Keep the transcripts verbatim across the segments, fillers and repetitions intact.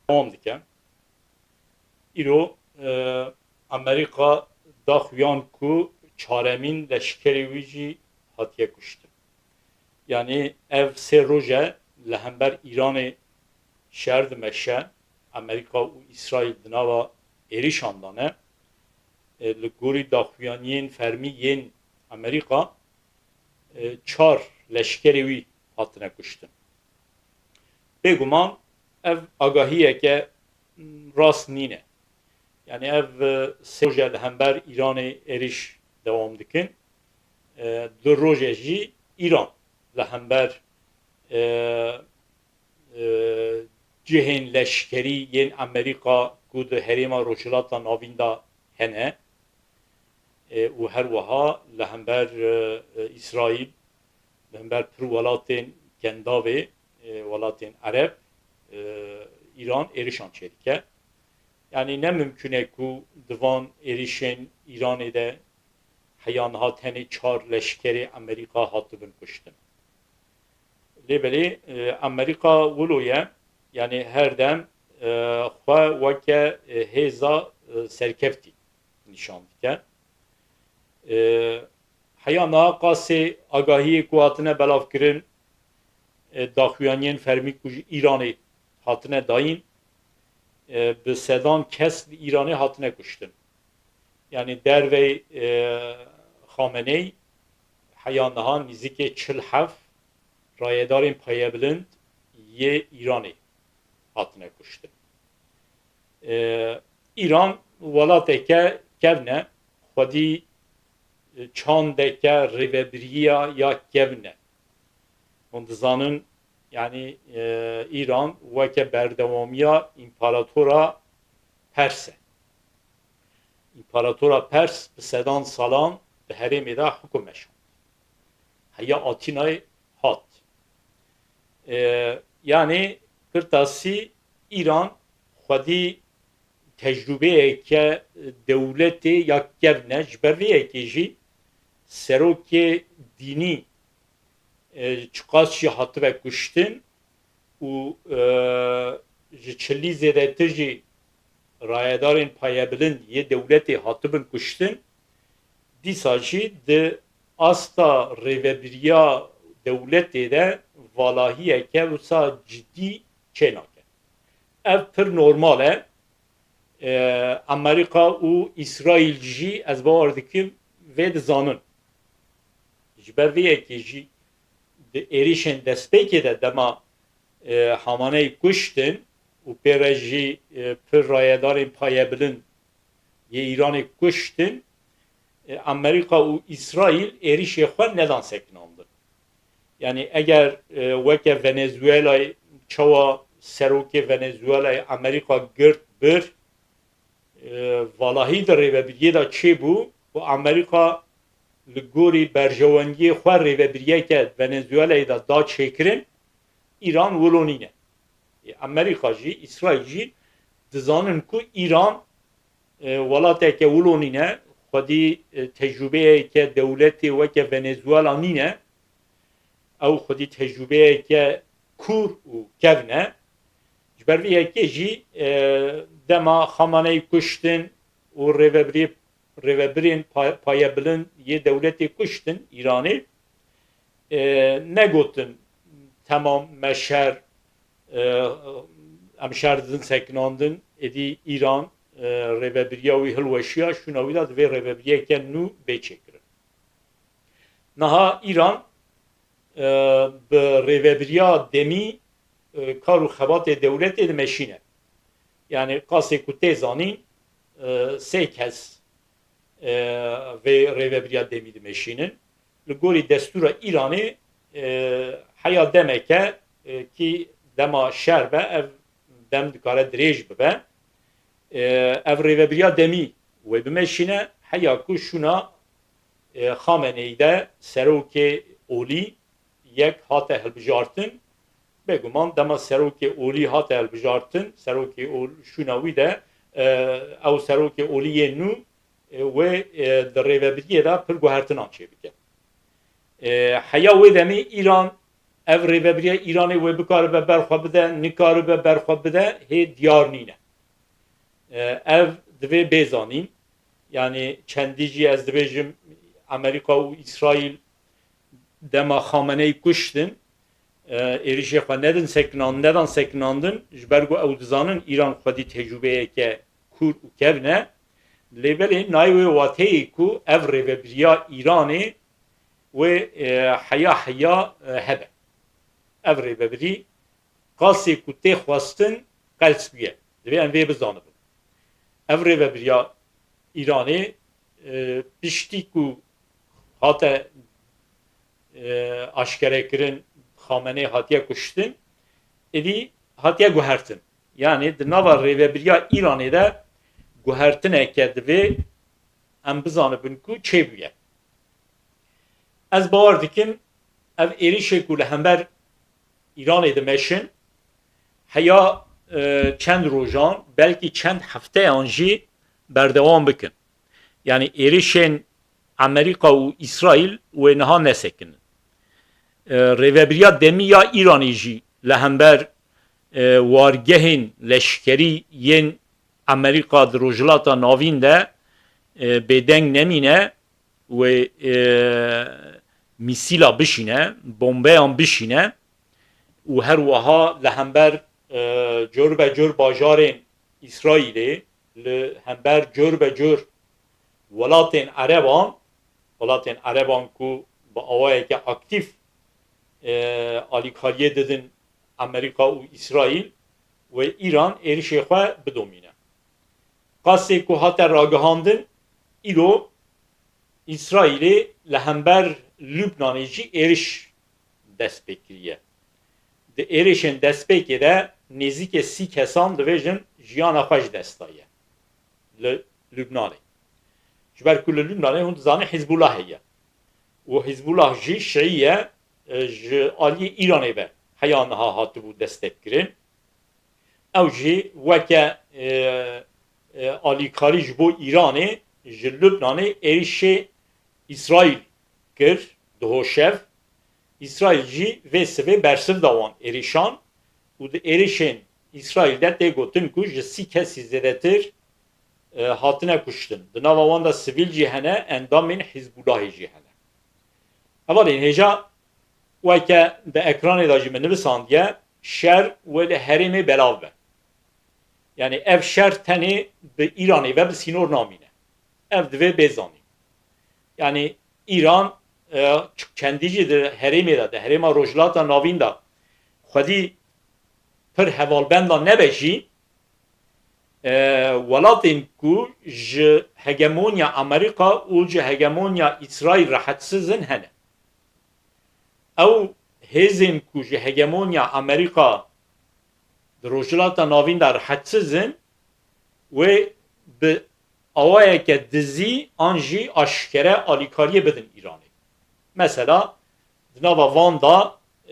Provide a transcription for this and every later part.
Dewam dike. Îro, e, Amerîka daxuyan ku çaremîn leşkerê wî jî hatiye kuştin. Yanî ev sê roj e li hember Îranê şer dimeşe, Amerîka û Îsraîl di nava êrîşan de ne. E, li gorî daxuyaniyên fermî yên Amerîka, e, çar leşkerê wî hatine kuştin. Bêguman ev agahiyeke, m, rast nîne. Yanî ev, e, sê roj e li hember Îranê êrîş dewam dikin. E, du roj e jî Îran li hember, e, e, cihên leşkerî yên Amerîka ku di herêma Rojhilata Navîn de hene, e, û her wiha li hember, e, e, Îsraîl, li hember pir welatên Kendavê, e, welatên Ereb, e, Îran êrişan çêdike. Yanî ne mimkun e ku di van êrişên Îranê de heya niha tenê çar leşkerê Amerîka hatibin kuştin. Lê belê, e, Amerîka wilo ye, yanî her dem, e, xwe weke, e, hêza, e, serkeftî nîşan dike. E, heya niha qasê agahiyê ku hatine belavkirin, e, daxuyaniyên fermî ku ji Îranê hatine dayîn, e, bi sedan kes li Îranê hatine kuştin. Yanî dervey, e, Xameney heya niha nîzikê çil heft rayedarên payebilind yê Îranê hatine kuştin. E, Îran welateke kevn e, xwedî, e, çandeke rêvebiriya ya kevn e. Hûn dizanin, yanî, e, Îran weke berdewamiya împaratora Pers e. Împaratora Pers bi sedan salan di herêmê de hukm meşand. Heya Atînayê hat. E, yanî, kirtasî Îran xwedî tecrûbeyeke dewletê ya kevn e, ji ber vê yekê jî serokê dînî, e, çiqas jî hatibe kuştin û, e, ji çilî zêdetir jî rayedarên payebilind yê dewletê hatibin kuştin, dîsa jî di asta rêvebiriya dewletê de valahiyeke wisa cidî çênake. Ev pir normal e. E, Amerîka û Îsraîl jî, ez bawer dikim, vê dizanin. Ji ber vê yekê jî di êrişên destpêkê de dema, e, Hamaneyî kuştin û pê re jî, e, pir rayedarên payebilind yê Îranê kuştin, e, Amerîka û Îsraîl êrişê xwe nedan sekinandin. Yanî eger, e, weke Venezuelayê, çawa serokê Venezuelayê Amerîka girt bir, e, valahî di rêvebiriyê de çêbû û Amerîka li gorî berjewendiyê xwe rêvebiriyeke Venezuelayê de da çêkirin, Îran wilo nîne. Ê, Amerîka jî, Îsraîl jî dizanin ku Îran, e, welateke wilo nîne, xwedî, e, tecrûbeyeke dewletê weke Venezuela nîne. Ew xwedî tecrûbeyeke kûr û kevn e. Ji ber vê yekê jî, e, dema Xamaneyî kuştin û rêvebirê-, rêvebirên pa-, payebilind yê dewletê kuştin Îranê, e, negotin, "Temam, me şer, e, em şer didin sekinandin", êdî Îran, e, rêvebiriya wî hilweşiya, şûna wî de divê rêvebiriyeke nû bê çêkirin. Niha Îran, e, bi rêvebiriya demî, e, kar û xebatê dewletê dimeşîne. Yanî qasê ku tê zanîn, e, sê kes, e, vê rêvebiriya demî dimeşînin. Li gorî destûra Îranê, e, heya demeke, e, kî dema şer be, ev dem dikare dirêj bibe. E, ev rêvebiriya demî wê bimeşîne, heya ku şûna, e, Xameneî de serokê olî yek hate hilbijartin Bêguman dema serokê olî hate hilbijartin, serokê ol-, şûna wî de, e, ew serokê olî yê nû, e, wê, e, di rêvebiriyê de pir guhertinan çêbike. E, heya wê demê Îran, ev rêvebiriya Îranê wê bikaribe berxwe bide, nikaribe berxwe bide, hê diyar nîne. E, ev divê bê zanîn. Yanî çendî jî ez dibêjim, Amerîka û Îsraîl dema Xameneî kuştin, e, êrişê xwe nedin sekinan-, nedan sekinandin, ji ber ku ew dizanin Îran xwedî tecrûbeyeke kûr û kevn e. Lê belê nayê wê wateyê ku ev rêvebiriya Îranê wê, e, heya heya, e, hebe. Ev rêvebirî qasê ku tê xwestin qels bûye. Divê em vê bizanibin. Ev rêvebiriya Îranê, e, piştî ku hate, e, aşkerekirin, Xameneî hatiye kuştin, êdî hatiye guhertin. Yanî di nava rêvebiriya Îranê de guhertineke divê em bizanibin ku çêbûye. Ez bawer dikim, ev êrişê ku li hember Îranê dimeşin, heya, e, çend rojan, belkî çend hefteyan jî berdewam bikin. Yanî êrişên Amerîka û Îsraîl wê niha nesekinin. E, rêvebiriya demî ya Îranê jî li hember, e, wargehên leşkerî yên Amerîka di Rojhilata Navîn de, e, bêdeng nemîne, wê, e, mîsîla bişîne, bombeyan bişîne û her wiha li hember, e, cor be cor bajarên Îsraîlê, li hember cor be cor welatên Ereban, welatên Ereban ku bi awayeke aktîf, e, alîkariyê didin Amerîka û Îsraîl, wê Îran êrişê xwe bidomîne. Qasê ku hate ragihandin, îro Îsraîlê li hember Lubnanê jî êriş dest pê kiriye. Di êrişên destpêkê de nêzîkê sî kesan dibêjin jiyana xwe ji dest daye li Lubnanê. Ji ber ku li Lubnanê hûn dizanin Hizbullah heye. Û Hizbullah jî Şiî ye, e, ji aliyê Îranê ve heya niha hatibû destekkirin. Ew jî weke, e, e, alîkarî ji bo Îranê ji Lubnanê êrişê Îsraîl kir diho şev. Îsraîl jî vê sivê bersiv da wan êrişan û di êrişên Îsraîl de tê gotin ku ji sî kesî zêdetir, e, hatine kuştin. Di nava wan de sivîl jî hene, endamên Hizbûlahê jî hene. Hevalên hêja, weke di ekranê de jî min nivisandiye, şer wê li herêmê belav be. Yanî ev şer tenê bi Îranê ve bi sînor namîne. Ev divê bê zanîn. Yanî Îran, e, ç-, çendî jî di herêmê de, di herêma Rojhilata Navîn de xwedî pir hevalbenda nebe jî, e, welatên ku ji hegemonya Amerîka û ji hegemonya Îsraîl rehetsiz in hene. Ew hêzên ku ji hegemonya Amerîka di Rojhilata Navîn de rehetsiz in, wê bi awayeke dizî an jî aşkere alîkariyê bidin Îranê. Mesela, di nava van de,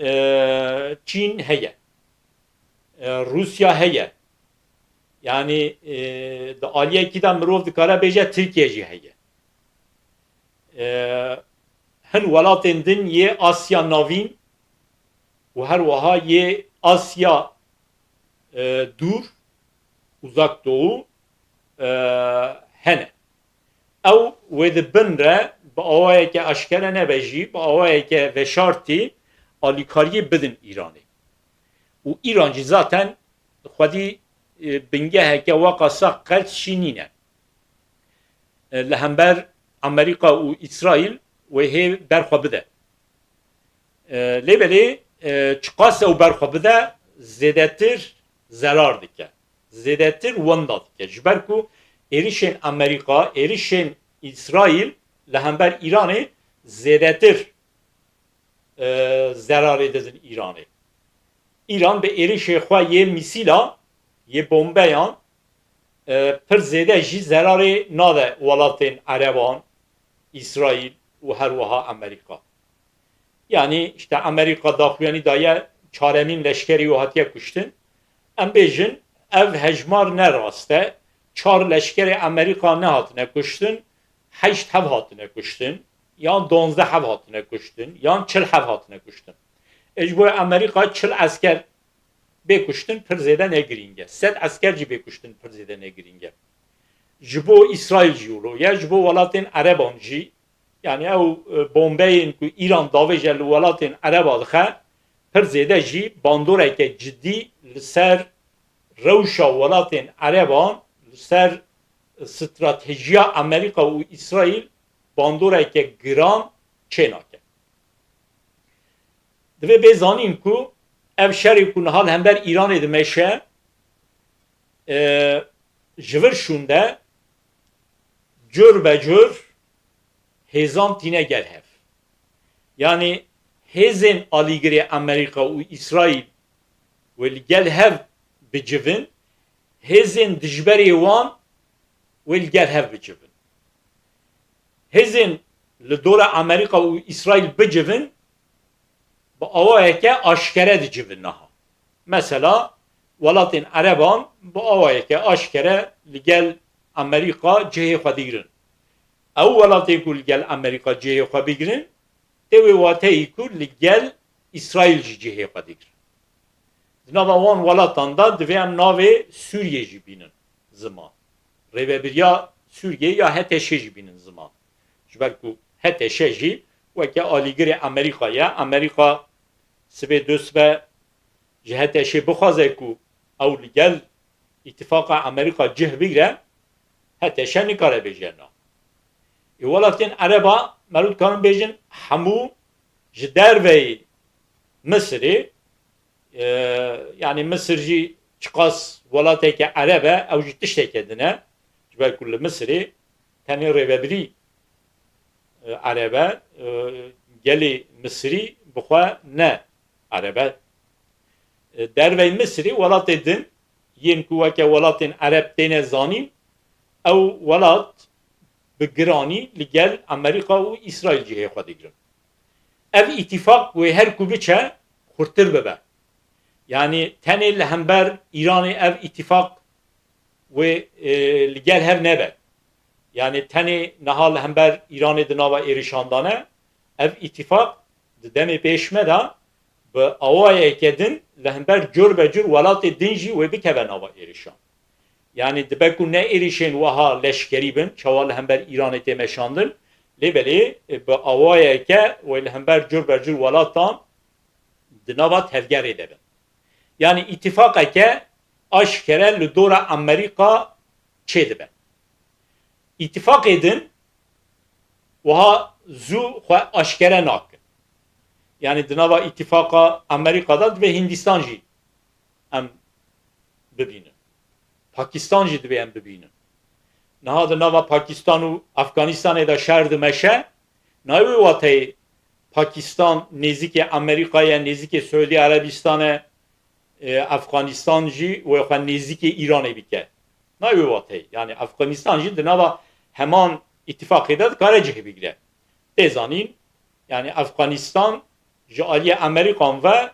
e, Çîn heye, e, Rûsya heye. Yanî, e, di aliyekî de mirov dikare bêje Tirkiye jî heye. E, hin welatên din yê Asya Navîn û her wiha yê Asya, e, dûr, Uzak Doğu, e, hene. Ew wê di bin re bi awayeke aşkere nebe jî, bi awayeke veşartî alîkariyê bidin Îranê. Û Îran jî zaten xwedî, e, bingeheke weqasa qels jî nîne. E, li hember Amerîka û Îsraîl wê hê berxwe bide. E, lê belê, e, çiqas ew berxwe bide, zêdetir zerar dike. Zêdetir wenda dike. Ji ber ku êrişên Amerîka, êrişên Îsraîl li hember Îranê zêdetir, e, zerarê didin Îranê. Îran bi êrişê xwe yê mîsîla, yê bombeyan, e, pir zêde jî zerarê nade welatên Ereban, Îsraîl û her wiha Amerîka. Yanî, işte, Amerîka daxuyanî daye çaremîn leşkerî wê hatiye kuştin. Em bêjin, ev hejmar ne rast e. Çar leşkerê Amerîka nehatine kuştin, heşt hev hatine kuştin, yan duwazdeh hev hatine kuştin, yan çil hev hatine kuştin. E, ji bo Amerîka çil esker bê kuştin pir zêde ne girîng e. Sed esker jî bê kuştin pir zêde ne girîng e. Ji bo Îsraîl jî wilo ye, ji bo welatên Ereban jî, yanî ew, e, bombeyên ku Îran davêje li welatên Ereba dixe, pir zêde jî bandoreke cidî li ser rewşa welatên Ereban, li ser stratejiya Amerîka û Îsraîl bandoreke giran çênake. Divê bê zanîn ku ev şerê ku niha li hember Îranê dimeşe, e, ji vir şûnde cur be cur hêzan tîne gel hev. Yanî hêzên alîgirê Amerîka û Îsraîl wê li gel hev bicivin, hêzên dijberê wan wê li gel hev bicivin. Hêzên li dora Amerîka û Îsraîl bicivin, bi awayeke aşkere dicivin niha. Mesela, welatên Ereban bi awayeke aşkere li gel Amerîka cihê xwe digirin. Ew welatên ku li gel Amerîka cihê xwe bigirin, tê wê wateyî ku li gel Îsraîl jî cihê xwe digirin. Di nava wan welatan de divê em navê Sûriyê jî bînin ziman. Rêvebiriya Sûriyê ya H T Ş jî bînin ziman. Ji ber ku H T Ş jî weke alîgirê Amerîka ye. Amerîka sibê dusibe ji H T Ş bixwaze ku ew li gel îtifaqa Amerîka cih bigre, H T Ş nikare bêje na. Ê welatên Ereba, merû dikarin bêjin, hemû ji derveyî Misirê, e, yanî Misir jî çiqas welateke Ereb e, ew jî tişteke din e. Ji ber ku li Misirê tenê rêvebirî, e, Ereb e, e, gelê Misirî bi xwe ne Ereb e. E, derveyî Misirê welatê din yên ku weke welatên Ereb têne zanîn, ew welat bi giranî li gel Amerîka û Îsraîl cihê xwe digirin. Ev îtîfaq wê her ku biçe xurtir bibe. Yanî tenê li hember Îranê ev îtîfaq wê, e, li gel hev nebe. Yanî tenê niha li hember Îranê di nava êrişan de ne. Ev îtîfaq di demê pêş me de bi awayeke din li hember cur be cur welatê din jî wê bikeve nava êrişan. Yanî dibe ku ne êrişên wiha leşkerî bin, çawa li hember Îranê tê meşandin, lê belê, e, bi awayeke wê li hember cur be cur welatan di nava tevgerê de bin. Yanî îtîfaqeke aşkere li dora Amerîka çêdibe. Îtîfaqê din wiha zû xwe aşkere nakin. Yanî di nava îtîfaqa Amerîka de divê Hindistan jî em bibînin. Pakistan jî divê em bibînin. Niha di nava Pakistan û Afganistanê de şer dimeşe, nayê wê wateyê Pakistan nêzîkê Amerîkayê, nêzîkê Siûdî Erebistanê, e, Afganistan jî wê xwe nêzîkê Îranê bike. Nayê wê wateyê. Yanî Afganistan jî di nava heman îtîfaqê de dikare cih bigire. Tê zanîn, yanî Afganistan ji aliyê Amerîkan ve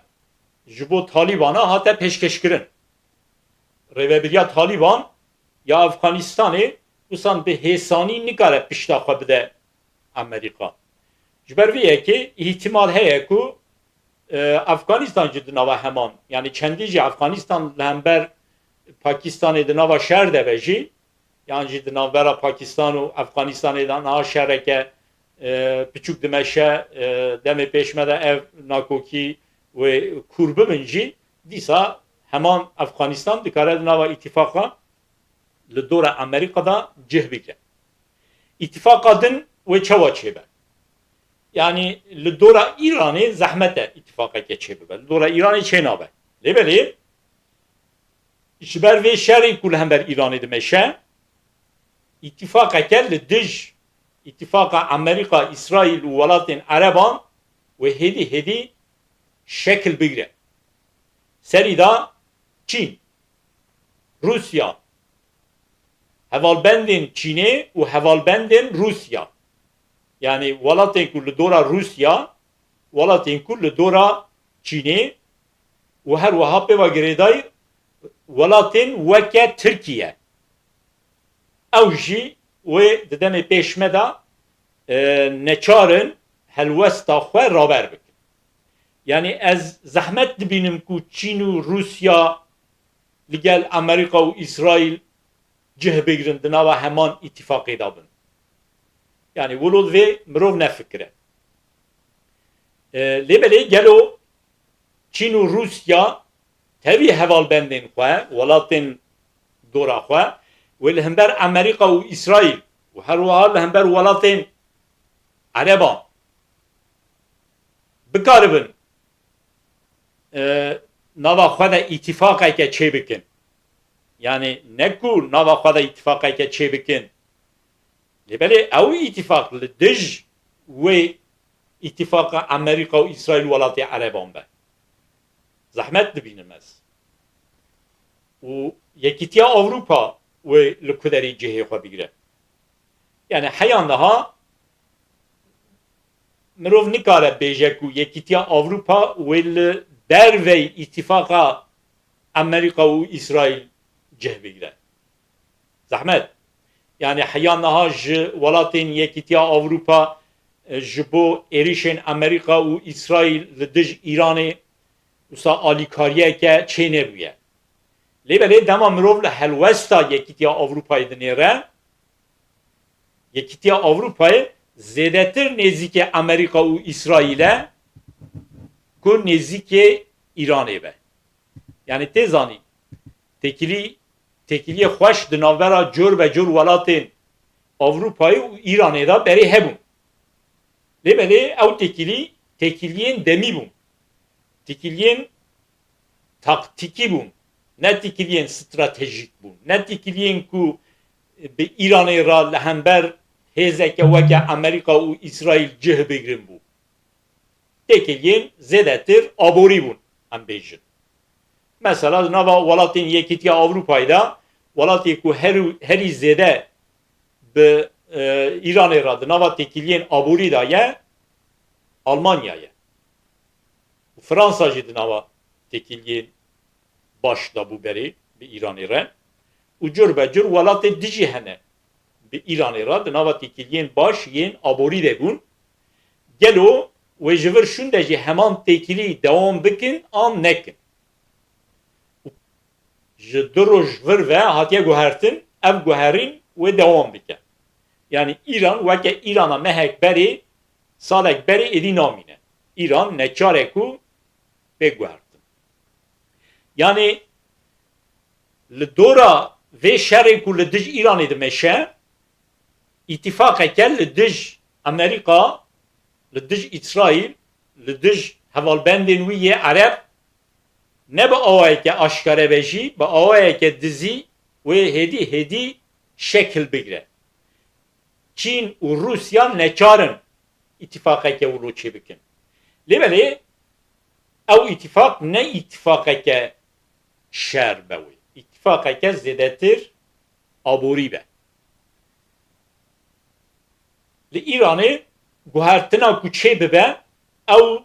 ji bo Talîbana hate pêşkêşkirin. Rêvebiriya Talîban ya Afganistanê wisan bi hêsanî nikare pişta xwe bide Amerîka. Ji ber vê yekê îhtimal heye ku, e, Afganistan jî di nava heman, yanî çendî jî Afganistan li hember Pakistanê di nava şer de be jî, yan jî di navbera Pakistan û Afganistanê de niha şereke, e, piçûk dimeşe, e, demê pêş me de ev nakokî wê kûr bibin jî, dîsa heman Afganistan dikare di nava îtîfaqa li dora Amerîka de cih bigire. Îtîfaqa din wê çawa çêbe? Yanî li dora Îranê zehmet e îtîfaqeke çêbibe. Li dora Îranê çênabe. Lê belê ji ber vê şerê ku li hember Îranê dimeşe, îtîfaqeke li dij îtîfaqa Amerîka, Îsraîl û welatên Ereban wê hêdî hêdî şekil bigire. Serî de Çîn, Rûsya, hevalbendên Çînê û hevalbendên Rûsya. Yanî welatên ku li dora Rûsya, welatên ku li dora Çînê, û her wiha pê ve girêdayî welatên weke Tirkiye. Ew jî wê di demê pêş me de, e, neçar in helwesta xwe raber bikin. Yanî ez zehmet dibînim ku Çîn û Rûsya li gel Amerîka û Îsraîl cih bigrin, di nava heman îtîfaqê de bin. Yanî wilo divê mirov nefikire. E, lê belê gelo Çîn û Rûsya tevî hevalbendên xwe, welatên dora xwe, wê li hember Amerîka û Îsraîl û her wiha li hember welatên Ereban bikaribin, e, nava xwe de îtîfaqeke çêbikin. Yanî ne ku nava xwe de îtîfaqeke çêbikin. Lê belê ew îtîfaq li dij wê îtîfaqa Amerîka û Îsraîl û welatê Ereban be. Zehmet dibînim ez. Û Yekîtiya Ewropa wê li ku derê cihê xwe bigire. Yanî heya niha mirov nikare bêje ku Yekîtiya Ewropa wê li dervey îtîfaqa Amerîka û Îsraîl cih bigire. Zehmet. Yanî heya niha ji welatên Yekîtiya Ewropa, e, ji bo êrişên Amerîka û Îsraîl li dij Îranê wisa alîkariyeke çênebûye. Lê belê dema mirov li helwesta Yekîtiya Ewropayê dinêre, Yekîtiya Ewropayê zêdetir nêzîkê Amerîka û Îsraîl e ku nêzîkê Îranê be. Yanî tê zanîn, têkilî, têkiliyê xweş di navbera cor be cor welatên Ewropayê û Îranê de berê hebûn. Lê belê ew têkilî, têkiliyên demî bûn. Têkiliyên taktîkî bûn. Ne têkiliyên stratejîk bûn. Ne têkiliyên ku bi Îranê re li hember hêzeke weke Amerîka û Îsraîl cih bigrin bû. Têkiliyên zêdetir aborî bûn, em bêjin. Mesela di nava welatên Yekîtiya Ewropayê de, welatê ku her û, herî zêde bi, e, Îranê re di nava têkiliyên aborî de ye, Almanya ye. Û Fransa jî di nava têkiliyên baş de bû berê bi Îranê re. Û cur be cur welatê dijî hene bi Îranê re di nava têkiliyên baş yên aborî de bûn. Gelo wê ji vir şûnde jî heman têkilî dewam bikin an nekin? Û ji du roj vir ve hatiye guhertin, ev guherîn wê dewam bike. Yanî Îran weke Îrana mehek berê, salek berê êdî namîne. Îran neçar e ku bê guhertin. Yanî li dora vê şerê ku li dij Îranê dimeşe, îtîfaqeke li dij Amerîka, li dij Îsraîl, li dij hevalbendên wî yê Ereb, ne bi awayeke aşkare be jî, bi awayeke dizî wê hêdî hêdî şekil bigire. Çîn û Rûsya neçar in îtîfaqeke wilo çêbikin. Lê belê ew îtîfaq ne îtîfaqeke şer be wê. Îtîfaqeke zêdetir aborî be. Li Îranê guhertina ku çê bibe, ew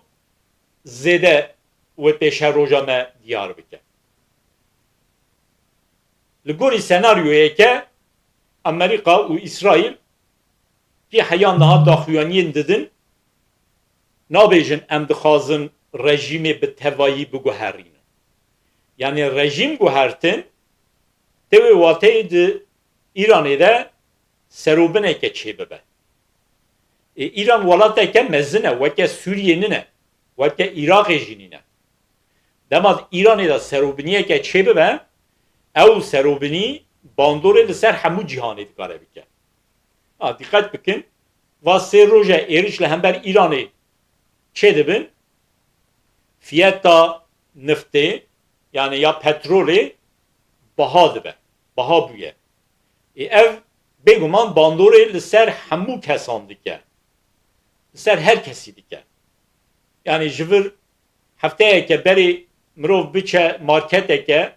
zêde wê pêşeroja me diyar bike. Li gorî senaryoyeke Amerîka û Îsraîl kî heya niha daxuyaniyên didin, nabêjin em dixwazin rejîmê bi tevayî biguherînin. Yanî rejîm guhertin, tê wê wateyê di Îranê de serobineke çêbibe. Ê, Îran welateke mezin e, weke Sûriyê nîne, weke Iraqê jî nîne. Dema di Îranê de serobiniyeke çêbibe, ew serobinî bandorê li ser hemû cîhanê dikare bike. Ha, dîqet bikin, va sê roje êrîş li hember Îranê çêdibin, fiyeta niftê, yanî ya petrolê baha dibe, baha bûye. Ê ev bêguman bandorê li ser hemû kesan dike. Li ser her kesî dike. Yanî ji vir hefteyeke berê mirov biçe marketeke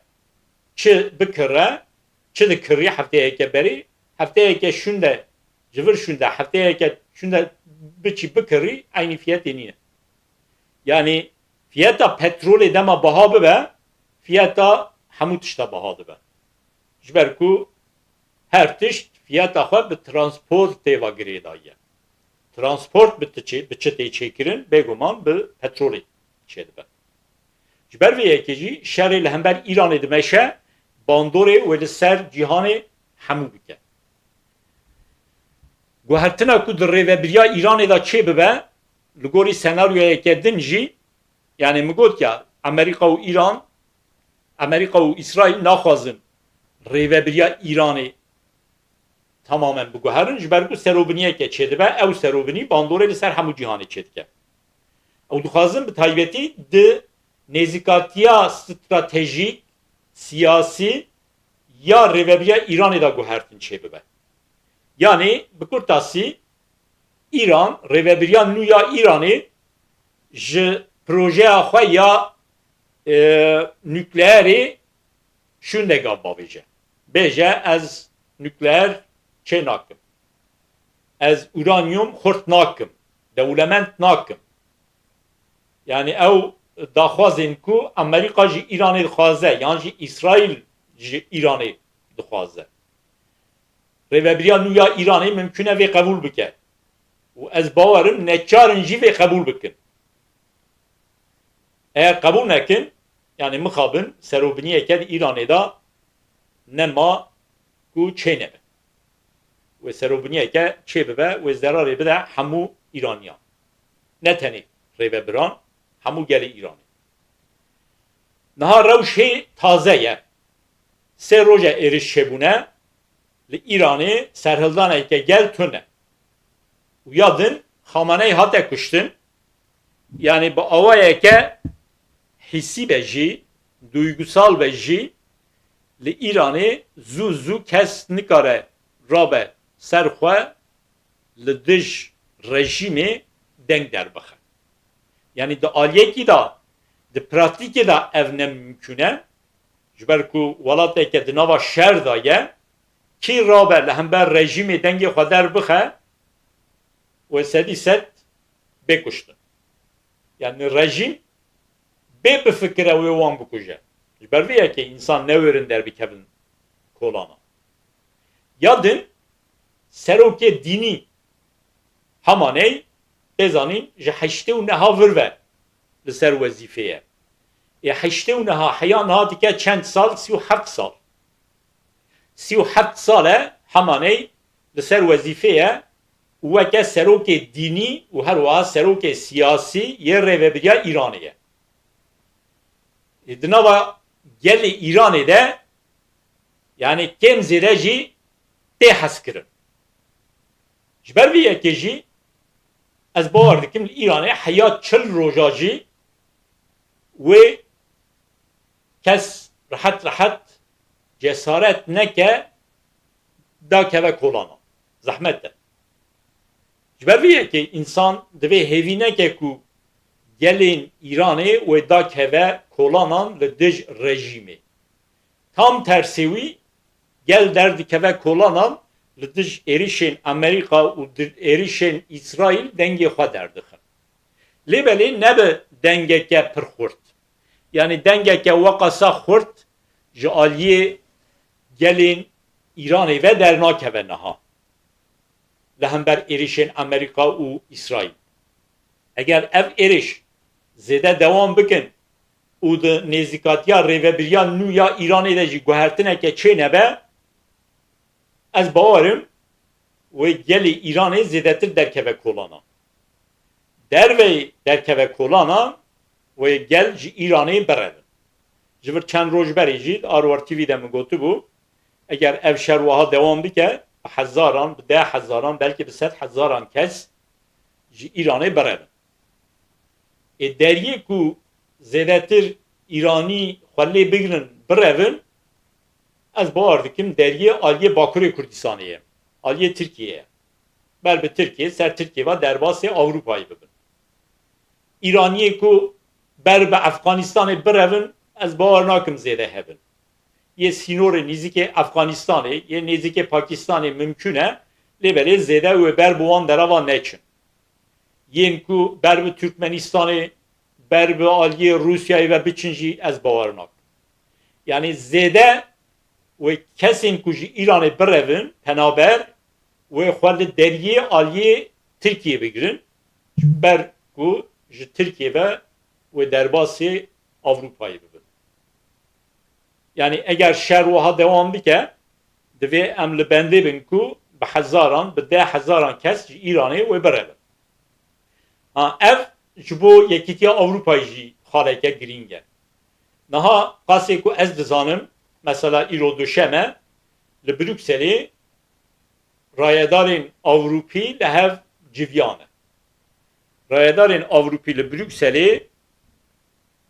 çi bikire, çi dikirî hefteyeke berê, hefteyeke şûnde, ji vir şûnde, hefteyeke şûnde biçî bikirî eynî fiyetê nîne. Yanî Fiyeta petrolê dema biha bibe, fiyeta hemû tişta biha dibe. Ji ber ku her tişt fiyeta xwe bi transportê ve girêdaye. Transport bi çi, bi çi tê çêkirin? Bêguman bi petrolê çêdibe. Ji ber vê yekê jî şerê li hember Îranê dimeşe, bandorê wê li ser cîhanê hemû bike. Guhertina ku di rêvebiriya Îranê de çêbibe, li gorî senaryoyeke din jî, yani min got ya, Amerîka û Îran, Amerîka û Îsraîl naxwazin rêvebiriya Îranê tamamen biguherin, ji ber ku seroviniyeke çêdibe, ew serovinî bandorê li ser hemû cîhanê çêdike. Ew dixwazin bi taybetî di nêzîkatiya stratejîk, siyasî ya rêvebiriya Îranê de guhertin çêbibe. Yanî bi kurtasî, Îran, rêvebiriya nû ya Îranê ji projeya xwe ya, e, nukleerê şûnde gav bavêje. Bêje, ez nukleer çê nakim. Ez uranyum xurt nakim. Dewlemend nakim. Yani ew daxwazên ku Amerîka ji Îranê dixwaze, yan jî Îsraîl ji Îranê dixwaze. Rêvebiriya nû ya Îranê mimkûn e vê qebûl bike. Û ez bawer im neçar in jî vê qebûl bikin. Eger qebûl nekin, yani mixabin serobiniyeke di Îranê de nema ku çênebe. Wê serobiniyeke çêbibe, wê zerarê bide hemû Îraniyan. Ne tenê rêvebiran, hemû gelê Îranê. Niha rewş hê taze ye. Sê roje êrîş çêbûne, li Îranê serhildaneke gel tune. Û ya din Xameneî hate kuştin, yani bi awayeke hîsî be jî, duygusal be jî, li Îranê zû zû kes nikare rabe ser xwe li dij rejîmê deng derbixe. Yani di aliyekî de, di pratîkê de ev ne mimkûn e. Ji ber ku welateke di nava şer de ye, kî rabe li hember rejîmê dengê xwe derbixe, wê sedî sed bê kuştin. Yani rejîm bê bifikire wê wan bikuje. Ji ber vê yekê însan newêrin derbikevin kolana. Ya din serokê dînî Hamaney, tê zanîn, ji heştê û neha vir ve li ser wezîfê ye. Ê heştê û neha heya niha dike çend sal? Sî û heft sal. Sî û heft sal e Hamaney li ser wezîfê ye û weke serokê dînî û her wiha serokê siyasî yê rêvebiriya Îranê ye. Ê di nava gelê Îranê de, yani kêm zêde jî tê hezkirin. Ji ber vê yekê jî ez bawer dikim li Îranê heya çil roja jî wê kes rehet rehet cesaret neke dakeve kolanan. Zehmet e. Ji ber vê yekê însan divê hêvî neke ku gelên Îranê wê dakeve kolanan li dij rejîmê. Tam tersê wî, gel derdikeve kolanan li dij êrişên Amerîka û di-, êrişên Îsraîl dengê xwe derdixin. Lê belê ne bi dengeke pir xurt. Yanî dengeke weqasa xurt ji aliyê gelên Îranê ve dernakeve niha. Li hember êrişên Amerîka û Îsraîl. Eger ev êriş zêde dewam bikin û di nêzîkatiya rêvebiriya nû ya Îranê de jî guhertineke çênebe, ez bawer im wê gelê Îranê zêdetir derkeve kolanan. Derveyî derkeve kolanan, wê gel ji Îranê birevin. Ji vir çend roj berê jî li Arwar T V de min gotibû, eger ev şer wiha dewam bike, bi hezaran, bi deh hezaran, belkî bi sed hezaran kes ji Îranê birevin. Ê deriyê ku zêdetir Îranî xwe lê bigrin, birevin, ez bawer dikim deriyê aliyê Bakurê Kurdistanê ye, aliyê Tirkiyê ye. Ber bi Tirkiyê, ser Tirkiyê ve derbasê Ewropayê bibin. Îraniyê ku ber bi Efxanistanê birevin, ez bawer nakim zêde hebin. Yê sînorê nêzîkê Efxanistanê, yê nêzîkê Pakistanê mimkûn e, lê belê zêde wê ber bi wan derava neçin. Yên ku ber bi Turkmenistanê ber bi aliyê Rûsyayê ve biçin jî ez bawer nakim. Yanî zêde wê kesên ku ji Îranê birevin penaber, wê xwe li deriyê aliyê Tirkiyê bigirin, ji ber ku ji Tirkiyê ve wê derbasê Ewropayê bibin. Yanî eger şer wiha dewam bike, divê em li bendê bin ku bi hezaran, bi deh hezaran kes ji Îranê wê birevin. Ha, ev ji bo Yekîtiya Ewropayê jî xaleke girîng e. Niha qasê ku ez dizanim, mesela îro duşem e, li Brukselê rayedarên Ewropî li hev civiyane. Rayedarên Ewropî li Brukselê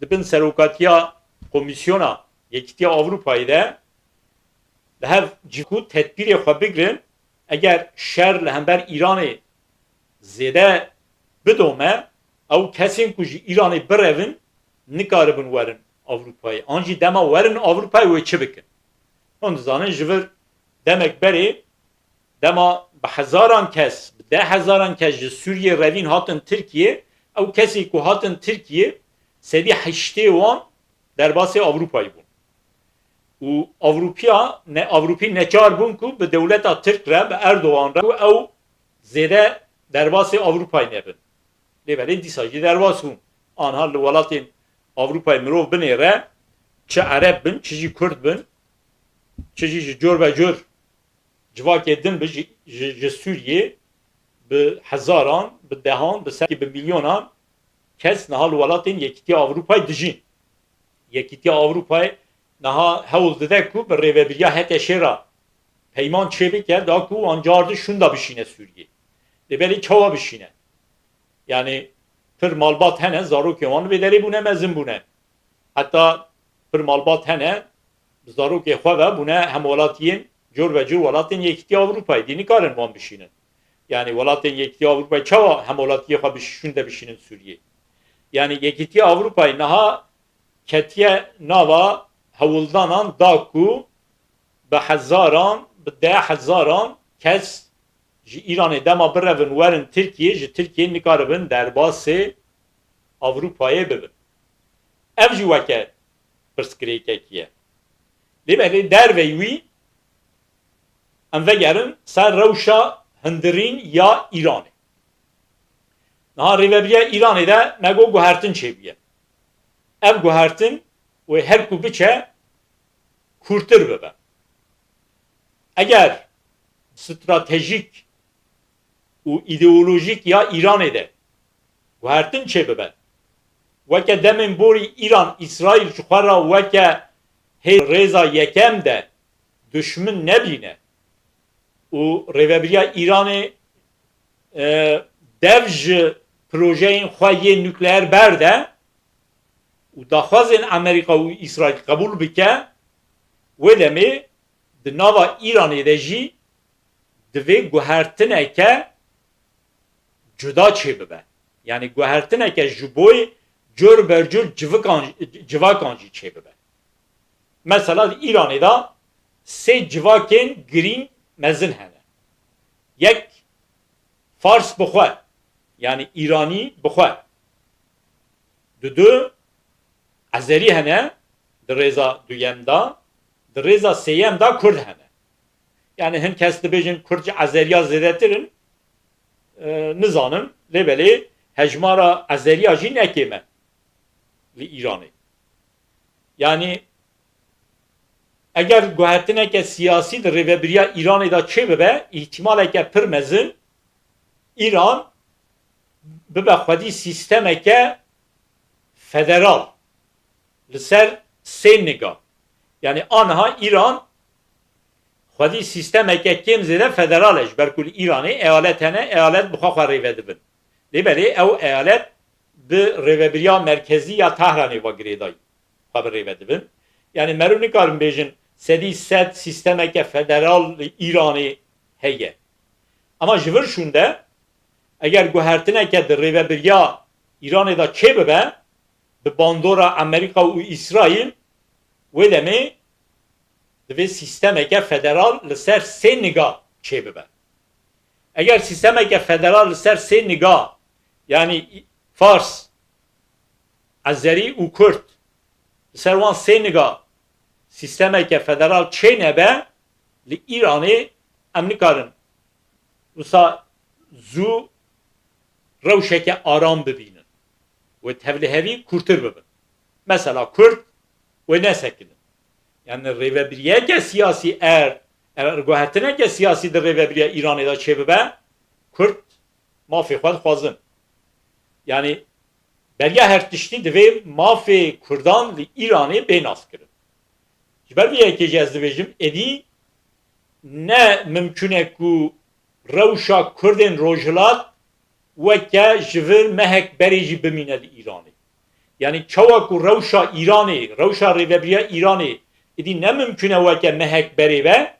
di bin serokatiya Komîsyona Yekîtiya Ewropayê de li hev civ ku tedbîrê xwe bigirin, eger şer li hember Îranê zêde bidome, ew kesên ku ji Îranê birevin, nikaribin werin Ewropayê. An jî dema werin Ewropayê wê çi bikin? Hûn dizanin ji vir demek berê, dema bi hezaran kes, bi deh hezaran kes ji Sûriyê revîn hatin Tirkiyê, ew kesê ku hatin Tirkiyê, sedî heştê wan derbasê Ewropayê bûn. Û Ewropiya, ne, Ewropî neçar bûn ku bi dewleta Tirk re, bi Erdogan re, ku ew zêde derbasê Ewropayê nebin. Lê belê dîsa jî derbas bûn. Anha li welatên Ewropayê mirov binêre, çi Ereb bin, çi jî Kurd bin, çi jî ji cor ve cor civakê din bi ji, ji, ji Sûriyê bi hezaran, bi dehan, bi sedkî bi milyonan kes niha li welatên Yekîtiya Ewropayê dijîn. Yekîtiya Ewropayê niha hewl dide ku bi rêvebiriya H T Ş'ê re peyman çêbike, da ku wan cardin şûnda bişîne Sûriyê. Lê belê çawa bişîne? Yanî pir malbat hene, zarokên wan li vê derê bûne, mezin bûne. Heta pir malbat hene, bi zarokê xwe ve bûne hemwelatiyên cor ve cor welatên Yekîtiya Ewropayê. Dî nikarin wan bişînin. Yanî welatên Yekîtiya Ewropayê çawa hemwelatiyê xwe bi şûnde bişînin Sûriyê? Yanî Yekîtiya Ewropayê niha ketiye nava hewldanan da ku bi hezaran, bi deh hezaran kes ji Îranê dema birevin werin Tirkiyê, ji Tirkiyê nikaribin derbasê Ewropayê bibin. Ev jî weke pirsgirêkekî ye. Lê belê derveyî wî em vegerin ser rewşa hundirîn ya Îranê. Niha rêvebiriya Îranê de me got guhertin çêbûye. Ev guhertin wê her ku biçe kûrtir bibe. Eger stratejîk û îdeolojîk ya Îranê de guhertin çêbibe, weke demên borî Îran, Îsraîl ji xwe re weke hê rêza yekem de duşmin nebîne û rêvebiriya Îranê, e, dev ji projeyên xwe yê nukleer berde û daxwazên Amerîka û Îsraîl qebûl bike, wê demê di nava Îranê de jî divê guhertineke cuda çêbibe. Yanî guhertineke ji boy cor ber cor civikan, civakan jî çêbibe. Mesela di Îranê de sê civakên girîng mezin hene. Yek Fars bi xwe, yanî Îranî bi xwe. Dudu Ezerî hene di rêza duyem de, di rêza sêyem de Kurd hene. Yanî hin kes dibêjin Kurd ji Ezeriya zêdetir in, e, nizanim, lê belê hejmara Ezeriya jî ne kêm e li Îranê. Yanî eger guhertineke siyasî di rêvebiriya Îranê de çêbibe, îhtimaleke pir mezin Îran bibe xwedî sîstemeke federal li ser sê niga. Yanî aniha Îran xwedî sîstemeke kêm zêde federal e, ji ber ku li Îranê eyalet hene, eyalet bi xwe xwe rêve dibin. Lê belê ew eyalet bi rêvebiriya merkezî ya Tehranê ve girêdayî xwe bi rêve dibin. Yanî meriv nikarin bêjin sedî sed sîstemeke federal li Îranê heye. Ama ji vir şûnde, eger guhertineke di rêvebiriya Îranê de çêbibe, bi bandora Amerîka û Îsraîl, wê demê divê sîstemeke federal li ser sê niga çêbibe. Eger sîstemeke federal li ser sê niga, yanî Fars, Ezerî û Kurd li ser wan sê niga sîstemeke federal çênebe, li Îranê em nikarin wisa zû rewşeke aram bibînin û tevlihevî kûrtir bibin. Mesela Kurd wê nesekinin. Yani rêvebiriyeke siyasî er, er guhertineke siyasî di rêvebiriya Îranê de çêbibe, Kurd mafê xwe dixwazin. Yani beriya her tiştî divê mafê Kurdan li Îranê bê naskirin. Ji ber vê yekê jî ez dibêjim, êdî ne mimkûn e ku rewşa Kurdên Rojhilat weke ji vir mehek berê jî bimîne li Îranê. Yani çawa ku rewşa Îranê, rewşa rêvebiriya Îranê êdî ne mimkûn e weke mehek berê be,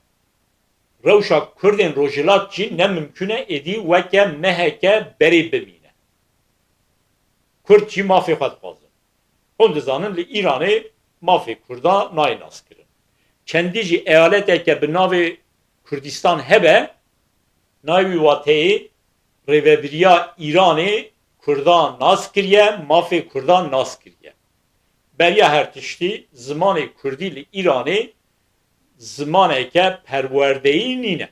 rewşa Kurdên Rojhilat jî ne mimkûn e êdî weke meheke berê bimîne. Kurd jî mafê xwe dixwazin. Hûn dizanin li Îranê mafê Kurda nayê naskirin. Çendî jî eyaleteke bi navê Kurdistan hebe, nayê wî wateyê rêvebiriya Îranê Kurda nas kiriye, mafê Kurda nas kiriye. Beriya her tiştî zimanê Kurdî li Îranê zimaneke perwerdeyî nîne.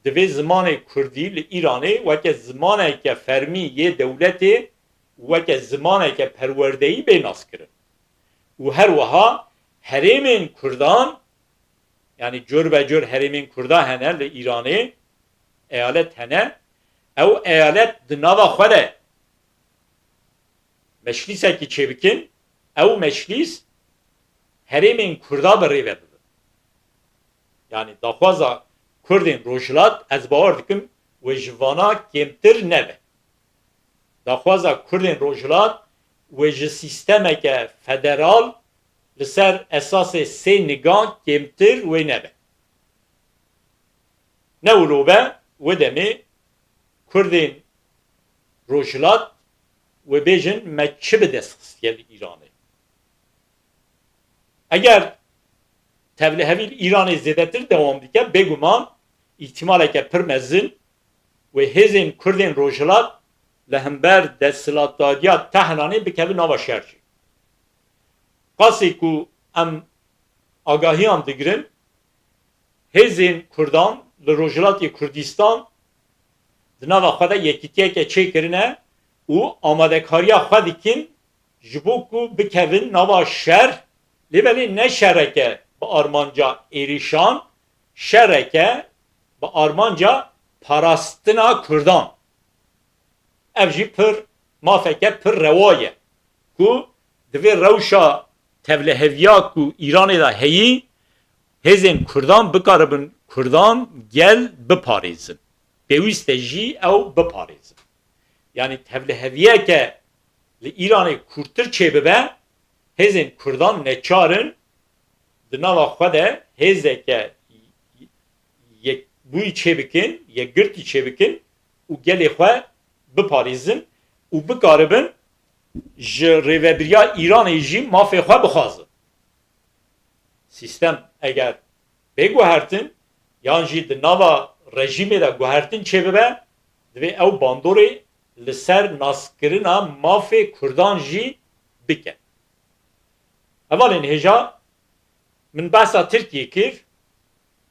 Divê zimanê Kurdî li Îranê weke zimaneke fermî yê dewletê, weke zimaneke perwerdeyî bê naskirin. Û her wiha herêmên Kurdan, yani cur be cur herêmên Kurda hene li Îranê, eyalet hene, ew eyalet di nava xwe de meclîsekî çêbikin, ew meclîs herêmên Kurda bi rê ve bibin. Yani daxwaza Kurdên Rojhilat ez bawer dikim wê ji vana kêmtir nebe. Daxwaza Kurdên Rojhilat wê ji sîstemeke federal li ser esasê sê nigan kêmtir wê nebe. Ne wilo be, wê demê Kurdên Rojhilat wê bêjin me çi bi dest xistiye li Îranê. Eger tevlihevî li Îranê zêdetir dewam dike, bêguman îhtimaleke pir mezin wê hêzên Kurdên Rojhilat li hember desthilatdariya Tehranê bikevin nava şer jî. Qasê ku em agahiyan digirin, hêzên Kurdan li Rojhilatê Kurdistan di nava xwe de yekîtiyeke çêkirine û amadekariya xwe dikin ji bo ku bikevin nava şer, lê belê ne şereke bi armanca êrîşan, şereke bi armanca parastina Kurdan. Ev jî pir mafeke pir rewa ye ku divê rewşa tevliheviya ku Îranê de heyî, hêzên Kurdan bikaribin Kurdan gel biparêzin. Pêwîst e jî ew biparêzin. Yani tevliheviyeke li Îranê kûrtir çêbibe, hêzên Kurdan neçar in di nava xwe de hêzeke yekbûyî çêbikin, yekgirtî çêbikin û gelê xwe biparêzin û bikaribin ji rêvebiriya Îranê jî mafê xwe bixwazin. Sîstem eger bê guhertin yan jî di nava rejîmê de guhertin çêbibe, divê ew bandorê li ser naskirina mafê Kurdan jî bike. Hevalên hêja, min behsa Tirkiyê kir.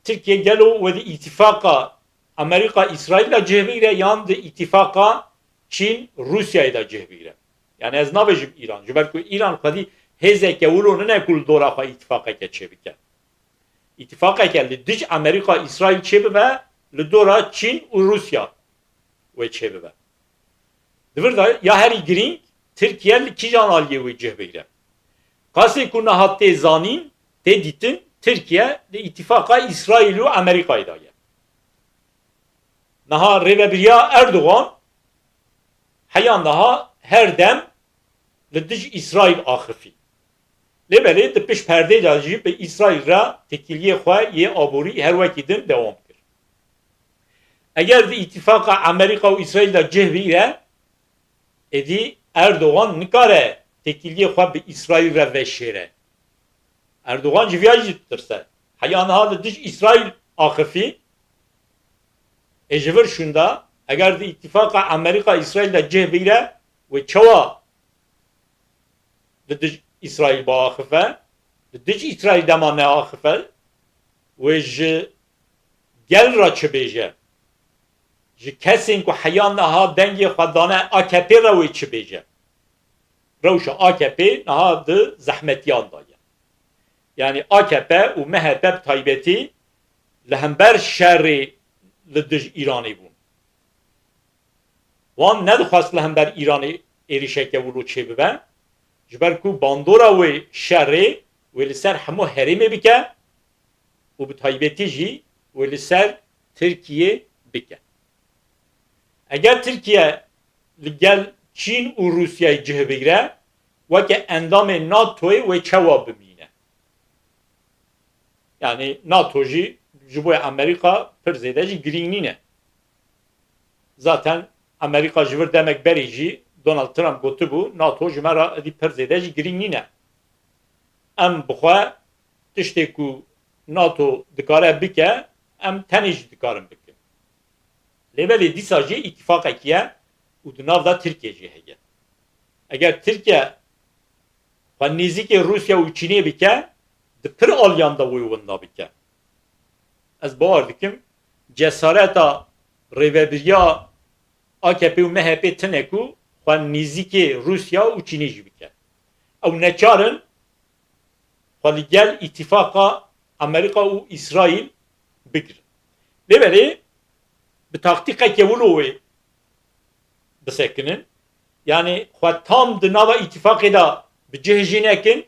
Tirkiye gelo wê di îtifaqa Amerîka-Îsraîl de cih bigire yan di îtifaqa Çîn-Rûsyayê de cih bigire? Yani ez nabêjim Îran. Ji ber ku Îran xwedî hêzeke wilo nine ku li dora xwe îtifaqeke çêbike. Îtifaqeke li dij Amerîka-Îsraîl çêbibe, li dora Çîn û Rûsya wê çêbibe. Di vir de ya herî girîng, Tirkiye li kîjan aliyê wê cih bigire? Qasê ku niha tê zanîn, tê dîtin, Tirkiye di îtifaqa Îsraîl û Amerîkayê de ye. Niha rêvebiriya Erdogan heya niha her dem li dij Îsraîl axifî. Lê belê di pişt perdê de jî bi Îsraîl re têkiliyê xwe yê aborî her wekî din dewam kir. Eger di îtifaqa Amerîka û Îsraîl de cih bigire, êdî Erdogan nikare têkiliyê xwe bi Îsraîl re veşêre. Erdogan ji viya jî ditirse. Heya niha li dij Îsraîl axifî, ê ji vir şûnda, eger di îtifaqa Amerîka-Îsraîl de cih bigire, wê çawa li dij Îsraîl biaxife, li dij Îsraîl dema neaxife, wê ji gel re çi bêje? Ji kesên ku heya niha dengê xwe dane A K P re wê çi bêje? Rewşa A K P niha di zehmetiyan de ye. Yanî A K P û M H P bi taybetî li hember şerê li dij Îranê bûn. Wan nedixwest li hember Îranê êrişeke wilo çêbibe, ji ber ku bandora wê şerê wê li ser hemû herêmê bike û bi taybetî jî wê li ser Tirkiyê bike. Eger Tirkiye li gel Çîn û Rûsyayê cih bigire, weke endamê NATOyê wê çawa bimîne? Yanî NATO jî ji bo Amerîka pir zêde jî girîng nîne. Zaten Amerîka ji vir demek berê jî Donald Trump gotibû, NATO ji me re êdî pir zêde jî girîng nîne. Em bi xwe tiştê ku NATO dikare bike, em tenê jî dikarin bikin. Lê belê dîsa jî îtîfaqekî ye û di nav de Tirkiye jî heye. Eger Tirkiye xwe nêzîkê Rûsya û Çînê bike, di pir aliyan de wê winda bike. Ez bawer dikim, cesareta rêvebiriya A K P û M H P tine ku xwe nêzîkê Rûsya û Çînê jî bike. Ew neçar in xwe li gel îtîfaqa Amerîka û Îsraîl bigirin. Lê belê bi taktîkeke wilo wê bisekinin. Yanî xwe tam di nava îtîfaqê de bi cih jî nekin,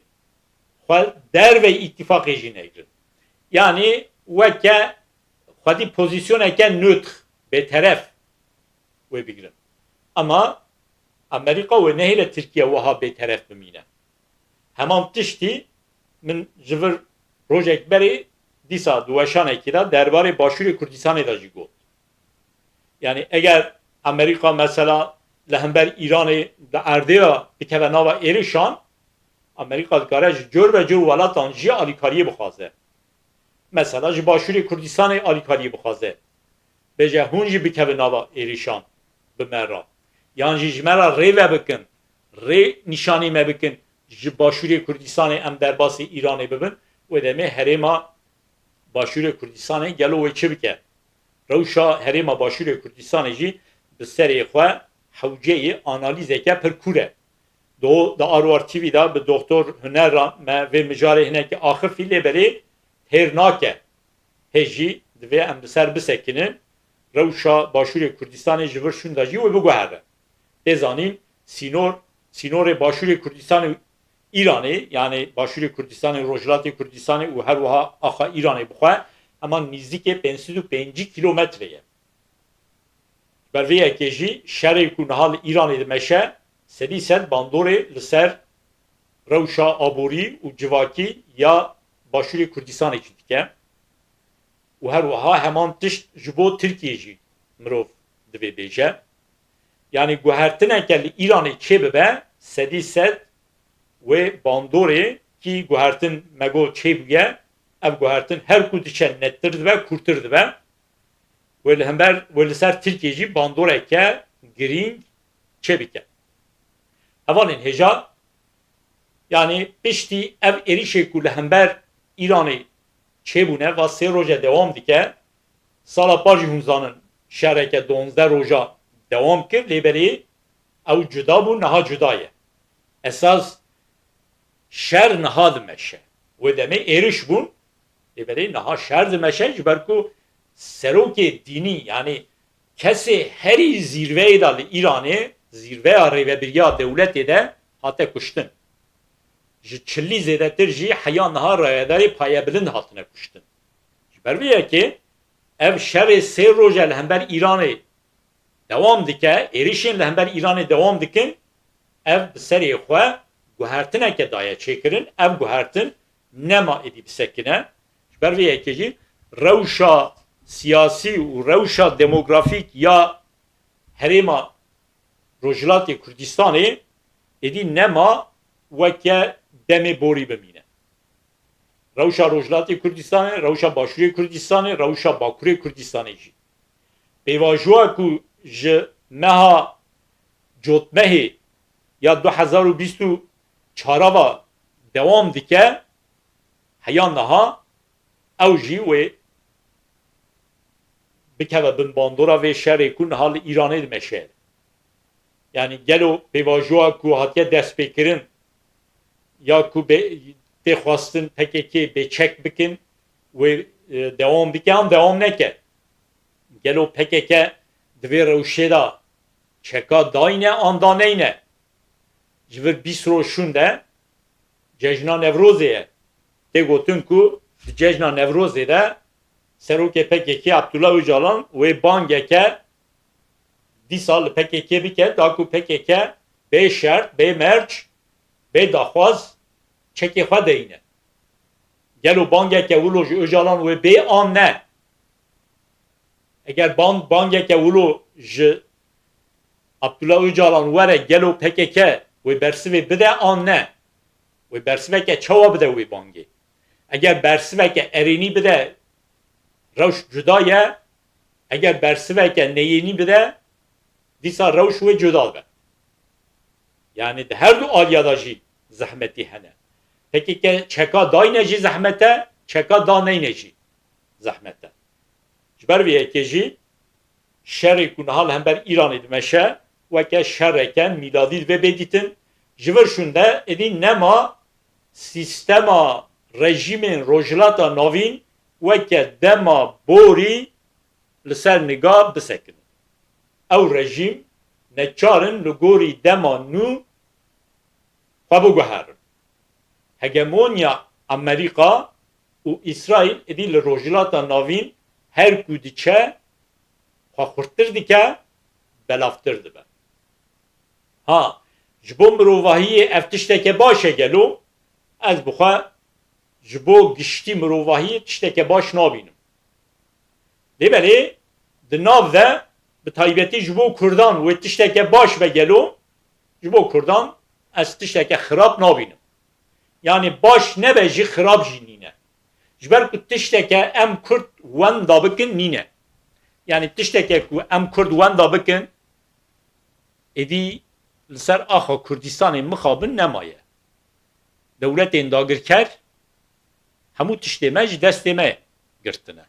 xwe dervey îtîfaqê jî negirin. Yanî weke xwedî pozîsyoneke nötr, bêteref wê bigirin. Ama Amerîka wê nehêle Tirkiye wiha bêteref bimîne. Heman tiştî min ji vir rojek berê dîsa di weşanekî de derbarê Başûrê Kurdistanê de jî got. Yanî eger Amerîka mesela li hember Îranê di erdê de bikeve nava êrişan, Amerîka dikare ji cor be cor welatan jî alîkariyê bixwaze. Mesela ji Başûrê Kurdistanê alîkariyê bixwaze. Bêje hûn jî bikevin nava êrişan bi me re. Yan jî ji me re rê ve bikin, rê nîşanî me bikin, ji Başûrê Kurdistanê em derbasî Îranê bibin, wê demê herêma Başûrê Kurdistanê gelo wê çi bike? Rewşa herêma Başûrê Kurdistanê jî bi serê xwe hewceyê analîzeke pir kûr e. Do, di Arwar T V de bi Doktor Huner re me vê mijarê hinekî axifî, lê belê têr nake. Hê jî divê em li ser bisekinin, rewşa Başûrê Kurdistanê ji vir şûnda jî wê biguhere. Tê zanîn, sînor, sînorê Başûrê Kurdistanê û Îranê, yanî Başûrê Kurdistanê, Rojhilatê Kurdistanê û her wiha axa Îranê bixwe, hema nîzikê pênc sed û pêncî kîlometre ye. Ji ber vê yekê jî şerê ku niha li Îranê dimeşe, sedî sed bandorê li ser rewşa aborî û civakî ya Başûrê Kurdistanê jî dike û her wiha heman tişt ji bo Tirkiyê jî mirov divê bêje. Yanî guhertineke li Îranê çêbibe, sedî sed wê bandorê kî guhertin me got çêbûye, ev guhertin her ku diçe nettir dibe, kûrtir dibe. Wê li hember, wê li ser Tirkiyê jî bandoreke girîng çêbike. Hevalên hêja, yanî piştî ev êrişê ku li hember Îranê çêbûne, va sê roje dewam dike, sala par jî hûn zanin şereke duwazdeh roja dewam kir, lê belê ew cuda bû, niha cuda ye. Esas şer niha dimeşe. Wê demê êriş bûn, lê belê niha şer dimeşe, ji ber ku serokê dînî, yanî kesê herî zîrveyê de li Îranê, zîrveya rêvebiriya dewletê de hate kuştin. Ji çilî zêdetir jî heya niha rayedarê payebilind hatine kuştin. Ji ber vê yekê ev şerê sê roje li hember Îranê dewam dike, êrişên li hember Îranê dewam dikin, ev bi serê xwe guhertineke daye çêkirin, ev guhertin nema êdî bisekine. Ji ber vê yekê jî rewşa siyasî û rewşa demografîk ya herêma Rojhilatê Kurdistanê êdî nema weke demê borî bimîne. Rewşa Rojhilatê Kurdistanê, rewşa Başûrê Kurdistanê, rewşa Bakurê Kurdistanê jî. Pêvajoya ku ji meha Cotmehê ya du hezar û bîst û çarava dewam dike, heya niha ew jî wê bikeve bin bandora vê şerê ku niha li Îranê dimeşe. Yanî gelo pêvajoya ku hatiye destpêkirin ya ku bê, tê xwestin P K K bê çek bikin, wê, e, dewam bike an dewam neke? Gelo P K K di vê rewşê de çeka dayne an daneyne? Ji vir bîst roj şûnde cejna Newrozê ye. Tê gotin ku di cejna Newrozê de serokê P K K Abdullah Ocalan wê bangeke dîsa li P K K bike, da ku P K K bê şert, bê merc, bê daxwaz çekê xwe deyne. Gelo bangeke wilo ji Ocalan wê bê an ne? Eger ban-, bangeke wilo ji Abdullah Ocalan were, gelo P K K wê bersivê bide an ne? Wê bersiveke çawa bide wê bangê? Eger bersiveke erênî bide, rewş cuda ye. Eger bersiveke neyênî bide, dîsa rewş wê cuda dibe. Yanî di her du aliya de jî zehmetî hene. P K K çeka dayne jî zehmet e, çeka daneyne jî zehmet e. Ji ber vê yekê jî şerê ku niha li hember Îranê dimeşe, weke şereke mîladî divê bê dîtin. Ji vir şûnde êdî nema sîstema rejîmên Rojhilata Navîn weke dema borî li ser niga bisekinin. Ew rejîm neçar in li gorî dema nû xwe biguherin. Hegemonya Amerîka û Îsraîl êdî li Rojhilata Navîn her ku diçe, xwe xurttir dike, belavtir dibe. Ha, ji bo mirovahiyê ev tişteke baş e gelo? Ez bi xwe ji bo giştî mirovahiyê tişteke baş nabînim. Lê belê di nav de, bi taybetî ji bo Kurdan wê tişteke baş be gelo? Ji bo Kurdan ez tişteke xirab nabînim. Yanî baş nebe jî xirab jî nîne. Ji ber ku tişteke em Kurd wenda bikin nîne. Yanî tişteke ku em Kurd wenda bikin, êdî li ser axa Kurdistanê mixabin nemaye. Dewletên dagirker hemû tiştê me ji destê me girtine.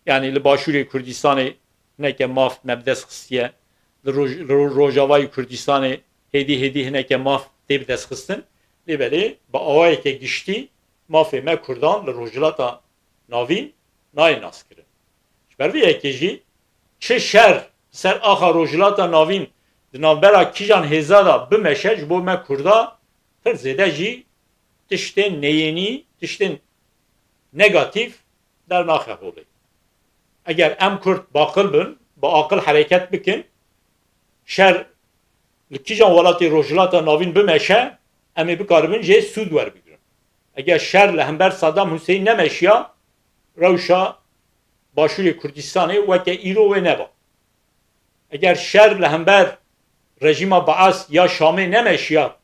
Yanî li Başûrê Kurdistanê hineke maf me bi dest xistiye, li roj-, ro-, Rojavayê Kurdistanê hêdî hêdî hineke maf tê bi dest xistin. Lê belê bi awayeke giştî mafê me Kurdan li Rojhilata Navîn nayê naskirin. Ji ber vê yekê jî çi şer ser axa Rojhilata Navîn di navbera kîjan hêza de bimeşe, ji bo me Kurda pir zêde jî tiştên neyênî, tiştên negatîf dernaxe holê. Eger em Kurd baqil bin, bi aqil hereket bikin, şer li kîjan welatê Rojhilata Navîn bimeşe, em ê bikaribin jê sûd werbigirin. Eger şer li hember Saddam Huseyîn nemeşiya, rewşa Başûrê Kurdistanê weke îro wê neba. Eger şer li hember rejîma Baas ya Şamê nemeşiya,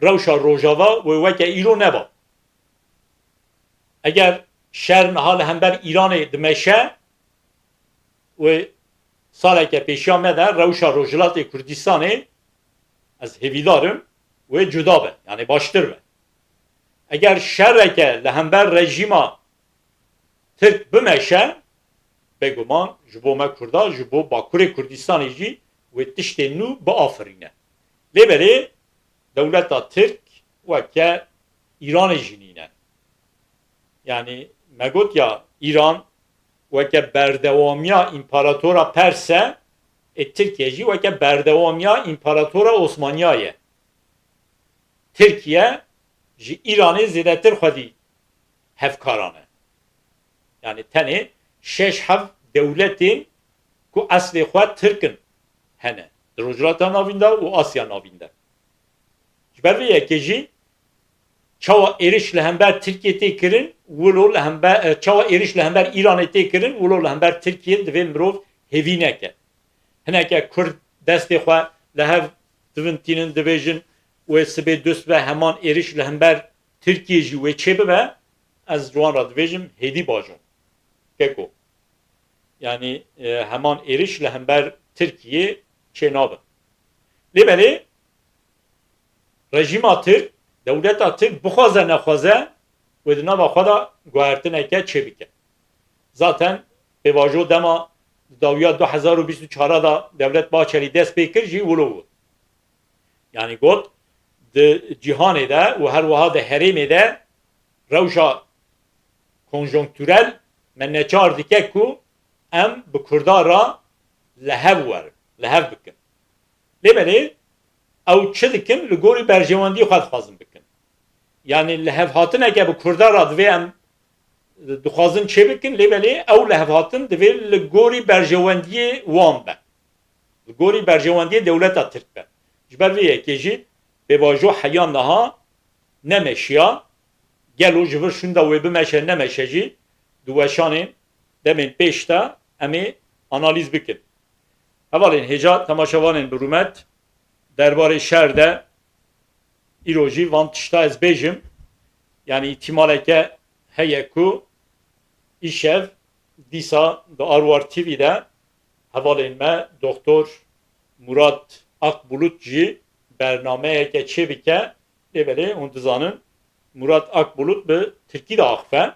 rewşa Rojava wê weke îro neba. Eger şer niha li hember Îranê dimeşe, wê saleke pêşiya me de rewşa Rojhilatê Kurdistanê, ez hêvîdar im, wê cuda be, yanî baştir be. Eger şereke li hember rejîma Tirk bimeşe, bêguman ji bo me Kurda, ji bo Bakurê Kurdistanê jî wê tiştên nû biafirîne. Lê belê dewleta Tirk weke Îranê jî nîne. Yanî me got ya Îran weke berdewamiya împaratora Pers e, ê Tirkiye jî weke berdewamiya împaratora Osmaniya ye. Tirkiye ji Îranê zêdetir xwedî hevkaran e. Yanî tenê şeş heft dewletên ku eslê xwe Tirk in hene di Rojhilata Navîn de û Asya Navîn de. Ji ber vê yekê jî çawa êriş li hember Tirkiyê tê kirin, wilo li hember, e, çawa êriş li hember Îranê tê kirin, wilo li hember Tirkiyê divê mirov hêvî neke. Hineke Kurd destê xwe li hev divintînin, dibêjin wê sibê dust be heman êriş li hember Tirkiyê jî wê çêbibe, ez ji wan re dibêjim hêdî bajon. Keko. Yanî, e, heman êriş li hember Tirkiyê çênabe. Lê belê Rejîma Tirk, dewleta Tirk bixwaze nexwaze wê di nava xwe de guhertineke çêbike. Zaten pêvajo dema di dawiya du hezar û bîst û çar de Dewlet Bahçelî dest pê kir jî wilo got. Yanî got, di cîhanê de û her wiha di herêmê de rewşa konjonktûrel me neçar dike ku em bi Kurda re li hev werin, li hev bikin. Lê belê ew çi dikin? Li gorî berjewendiyê xwe dixwazin bikin. Yanî li hev hatineke bi Kurda re divê em dixwazin çê bikin, lê belê ew li hev hatin divê li gorî berjewendiyê wan be. Li gorî berjewendiyê dewleta Tirk be. Ji ber vê yekê jî pêvajo heya niha nemeşiya, gelo ji vir şûnda wê bimeşe nemeşe jî di weşanên demên pêş de em ê analîz bikin. Hevalên hêja temaşevanên bi rûmet, derbarê şer de îro jî van tişta ez bêjim, yanî îhtimaleke heye ku îşev dîsa di Arwar T V de hevalên me Doktor Murat Akbulut jî bernameyeke çêbike. Lê belê hûn dizanin Murat Akbulut bi tirkî diaxife.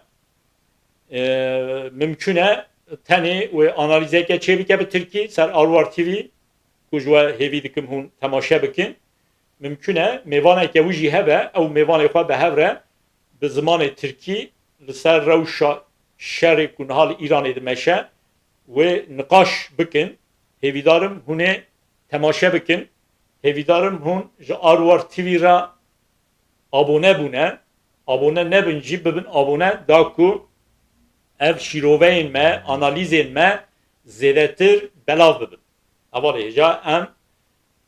E, mimkun e tenê wê analîzeke çêbike bi tirkî ser Arwar T V, ku ji we hêvî dikim hûn temaşe bikin. Mimkun e mêvaneke wî jî hebe, ew mêvanê xwe bi hev re bi zimanê tirkî li ser rewşa şerê ku niha li Îranê dimeşe wê niqaş bikin. Hêvîdar im hûn ê temaşe bikin. Hêvîdar im hûn ji Arwar T V re abone bûne, abone nebin jî bibin abone, da ku ev şîroveyên me, analîzên me zêdetir belav bibin. Hevalê hêja, em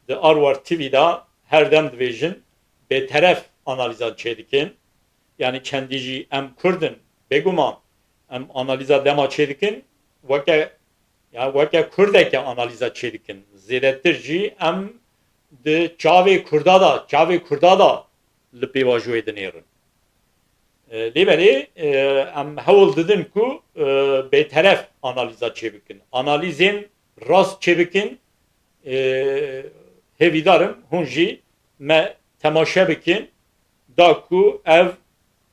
di Arwar T V de her dem dibêjin, bêteref analîza çêdikin. Yanî çendî jî em Kurd in, bêguman em analîza dema çêdikin, weke, ya weke Kurdeke analîza çêdikin. Zêdetir jî em di çavê Kurda de, çavê Kurda de li pêvajoyê dinêrin. E, lê belê, e, em hewl didin ku, e, bêteref analîza çêbikin. Analîzên rast çêbikin. E, hêvîdar im hûn jî me temaşe bikin, da ku ev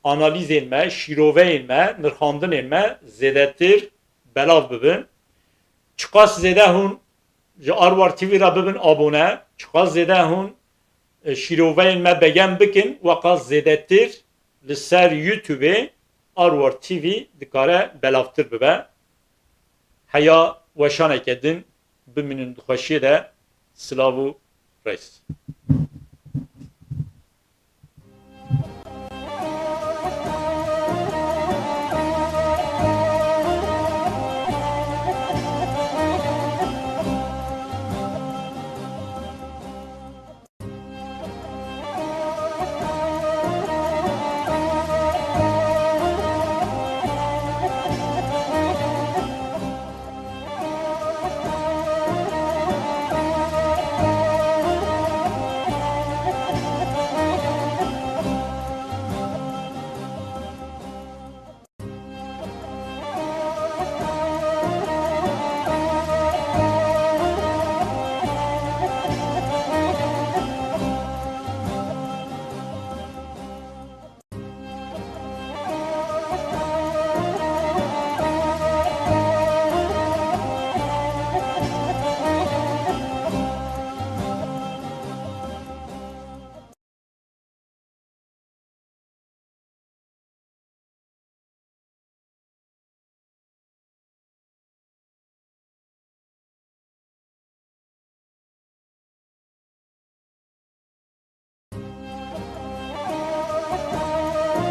analîzên me, şîroveyên me, nirxandinên me zêdetir belav bibin. Çiqas zêde hûn ji Arwar T V re bibin abone, çiqas zêde hûn, e, şîroveyên me beyen bikin, weqas zêdetir li ser YouTube-ê Arwar T V dikare belavtir bibe. Heya weşaneke din bimînin di xweşiyê de. Silav û rêz.